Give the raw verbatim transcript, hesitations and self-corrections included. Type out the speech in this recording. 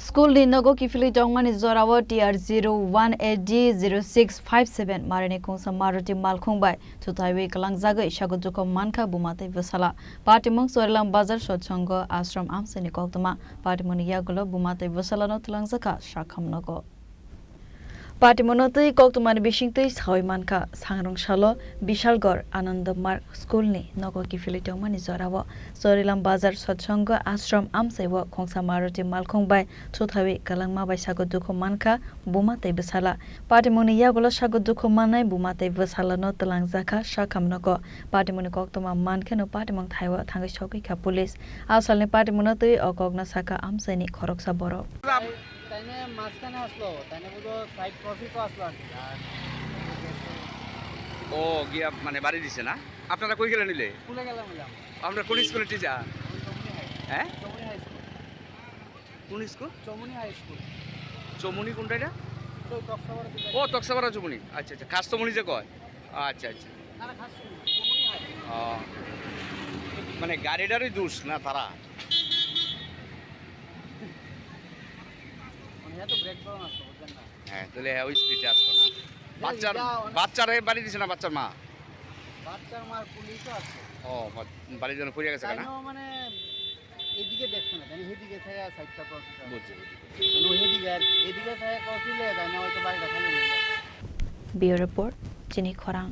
School ni nogo kiphilwi tongmani jorao T R zero one A D zero six five seven marini kungsa Maruti malkhung bai thuthaiwi kwlangjagwi sago dukhu mankha buma tei bwsala. Patimung Chorilam Bazar Satsang Ashram amchaini koktwma. Patimungni yagulo buma tei bwsalano twlangjakha sakham nogo. Patimungno twi koktwmani bisingtwi sawi mankha, sangrong salo Bishalgarh Ananda Marg School ni nogo kiphilwi tongmani jorao Chorilam Bazar Satsang Ashram amchaiwo khungsa Maruti malkhung bai thuthaiwi kwlangma bai sago dukhu mankha buma tei bwsala. Patimungni yagulo sago dukhu mannai buma tei bwsalano twlangjakha sakham nogo. Patimungni koktwma mankheno patimung thaiwo thangwi sogwi kha police. Asalni patimungno twi o kokno sakha amchaini khoroksa borok. তাইনে মাঝখানে আসলো, তাইনে বুঝো সাইড ক্রসই তো আসলো আর কি। আর ও গিয়া মানে বাড়ি দিছে না? আপনারা কই গেলেন নিলে? স্কুলে গেলাম, এলাম। আপনারা কোন স্কুলের টিচার? আমি চমুনি হাই। হ্যাঁ? চমুনি হাই স্কুল। কোন স্কুল? চমুনি হাই স্কুল। চমুনি কোনটা এটা? ওই তক্সাপাড়া দিকে। ও, তক্সাপাড়া চমুনি। আচ্ছা, আচ্ছা। খাস চমুনি যে কয়? আচ্ছা, আচ্ছা। না, না, খাস চমুনি। চমুনি হাই। ও। মানে গাড়িটারই দোষ না তারা? মানে এত ব্রেক ডাউন আসতো, বুঝলেন না? হ্যাঁ, তাহলে হ্যাঁ, ওই স্পিডে আসতো না। না, বাচ্চার, এটা অনেক বাচ্চারে বাড়ি দিছে না বাচ্চার মা? বাচ্চার মার পুলিশও আছে। ও, বা-, বাড়ির জন্য পড়ে গেছে তাই কেন? না, মানে, এদিকে দেখছে না, তাই না? সেদিকে ছায়া সাইডটা ক্রস হতে হবে। বুঝছি, বুঝছি। মানে, সেদিকে আর কি। এদিকে ছায়া ক্রস হইলে, তাই না, হয়তো বাড়িটা খালি হয়ে যাবে। Bureau Report, Chini Khorang.